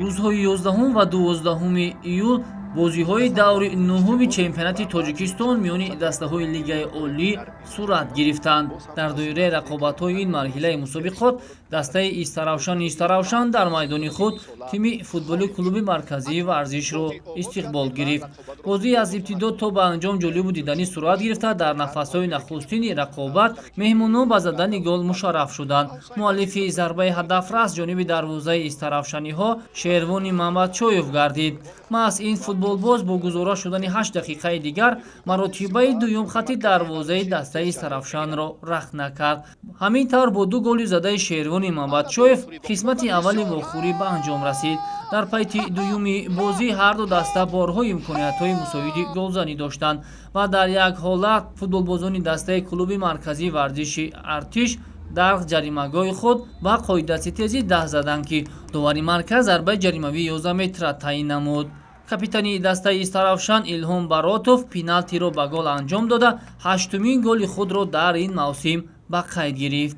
Рӯзҳои 11 ва 12 июл бозиҳои даври нуҳуми чемпионати Тоҷикистон миёни дастаҳои Лигаи Олӣ сурат гирифтанд. Дар доираи рақобатҳои ин марҳилаи мусобиқот дастаи Истаравшани Истаравшан дар майдони худ тими футболи Клуби марказии варзишро истиқбол гирифт. Бозӣ аз ибтидо то ба анҷом ҷолибу диданӣ сурат гирифта, дар нафасҳои нахустини рақобат меҳмонон ба задани гол мушарраф шуданд. Муаллифи зарбаи ҳадафрас ҷониби дарвозаи истаравшаниҳо Шервони Мамадшоев гардид. Маҳз ин футболбоз бо гузора шудани 8 дақиқаи дигар маротибаи дуюм хатти дарвозаи дастаи Истаравшанро рахт накард. Ҳамин тавр, бо ду голи задаи Шервони Мамадшоев қисмати аввали вохӯрӣ ба анҷом расид. Дар пайти дуюми бозӣ ҳарду даста борҳо имкониятҳои мусоиди голзанӣ доштанд ва дар як ҳолат футболбозони дастаи Клуби марказии варзиши Артиш дар ҷаримагоҳи худ ба қоидаситезӣ даст заданд, ки довари марказ зарбаи ҷаримавии 11 метра таъин намуд. Капитани дастаи Истаравшан Илҳом Баротов пеналтиро ба гол анҷом дода, ҳаштумин голи худро дар ин мавсим ба қайд гирифт.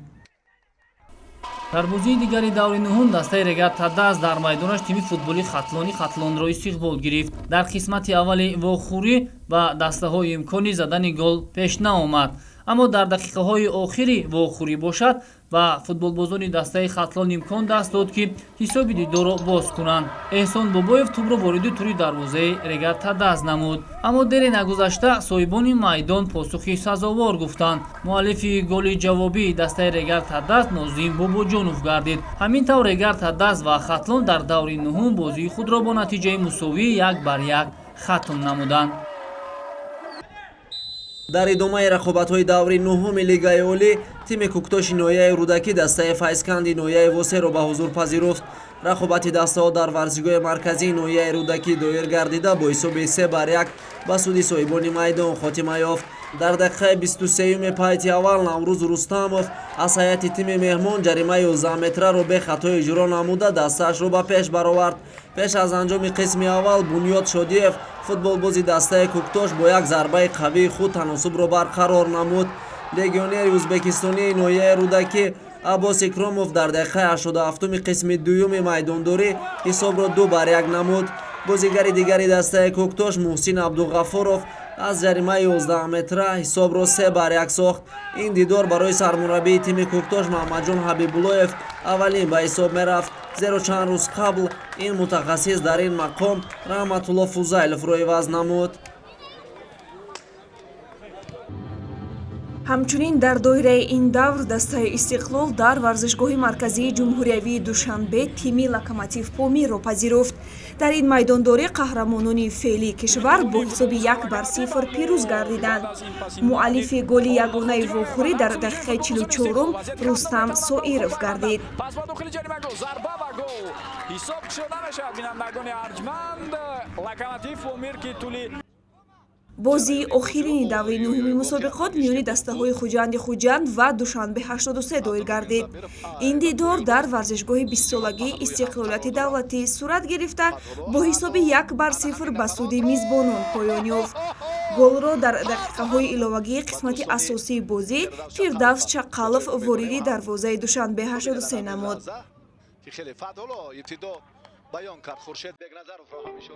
Дар бозии дигари даври нуҳум дастаи Регар-ТадАЗ дар майдонаш тими футболи Хатлони Хатлонро истиқбол гирифт. Дар қисмати аввали вохӯрӣ ба дастаҳо имкони задани гол пеш наомад, аммо дар дақиқаҳои охири вохӯрӣ бошад, ба футболбозони дастаи Хатлон имкон даст дод, ки ҳисоби дидорро боз кунанд. Эҳсон Бобоев тӯбро вориди тури дарвозаи Регар-ТадАЗ намуд, аммо дере нагузашта соҳибони майдон посухи сазовор гуфтанд. Муаллифи голи ҷавобии дастаи Регар-ТадАЗ Нозим Бобоҷонов гардид. Ҳамин тавр, Регар-ТадАЗ ва Хатлон дар даври нуҳум бозии худро бо натиҷаи мусовии 1-1 хатм намуданд. Дар идомаи рақобатҳои даври нуҳуми Лигаи Олӣ тими Кӯктоши ноҳияи Рӯдакӣ дастаи Файзканди ноҳияи Восеро ба ҳузур пазируфт. Рақобати дастаҳо дар варзишгоҳи марказии ноҳияи Рӯдакӣ доир гардида, бо ҳисоби 3-1 ба суди соҳибони майдон хотима ёфт. Дар дақиқаи 23-юми пайти аввал Наврӯз Рустамов аз ҳайати тими меҳмон ҷаримаи 11 метраро бехато иҷро намуда, дастаашро ба пеш баровард. Пеш аз анҷоми қисми аввал Бунёд Шодиев, футболбози дастаи Кӯктош, бо як зарбаи қавии худ таносубро барқарор намуд. Легионери ӯзбекистонии ноҳияи Рӯдакӣ Аббос Икромов дар дақиқаи 87-уми қисми дуюми майдондорӣ ҳисобро 2-1 намуд. Бозигари дигари дастаи Кӯктош Муҳсин Абдуғаффоров аз ҷаримаи 11 метра ҳисобро 3-1 сохт. Ин дидор барои сармураббии тими Кӯктош Маҳмадҷон Ҳабибуллоев аввалин ба ҳисоб мерафт, зеро чанд рӯз қабл ин мутахассис дар ин мақом Раҳматулло Фузайловро иваз намуд. Ҳамчунин дар доираи ин давр дастаи Истиқлол дар варзишгоҳи марказии ҷумҳуриявии Душанбе тими Локомотив Помирро пазируфт. Дар ин майдондорӣ қаҳрамонони феълии кишвар бо ҳисоби 1-0 пирӯз гардиданд. Муаллифи голи ягонаи вохӯрӣ дар дақиқаи 44-ум Рустам Соиров гардид. Ҳисоб кушода мешавад, бинандагони арҷманд. Локомотив Помир, ки тӯли Бозии охирини даври нуҳуми мусобиқот миёни дастаҳои Хуҷанди Хуҷанд ва Душанбе 83 доир гардид. Ин дидор дар варзишгоҳи 20-солагии истиқлолияти давлатӣ сурат гирифта, бо ҳисоби 1-0 ба суди мизбонон поён ёфт. Голро дар дақиқаҳои иловагии қисмати асосии бозӣ Фирдавс Чақалов вориди дарвозаи Душанбе 83 намуд. Баён кард Хуршед Бекназаровро ҳамешо.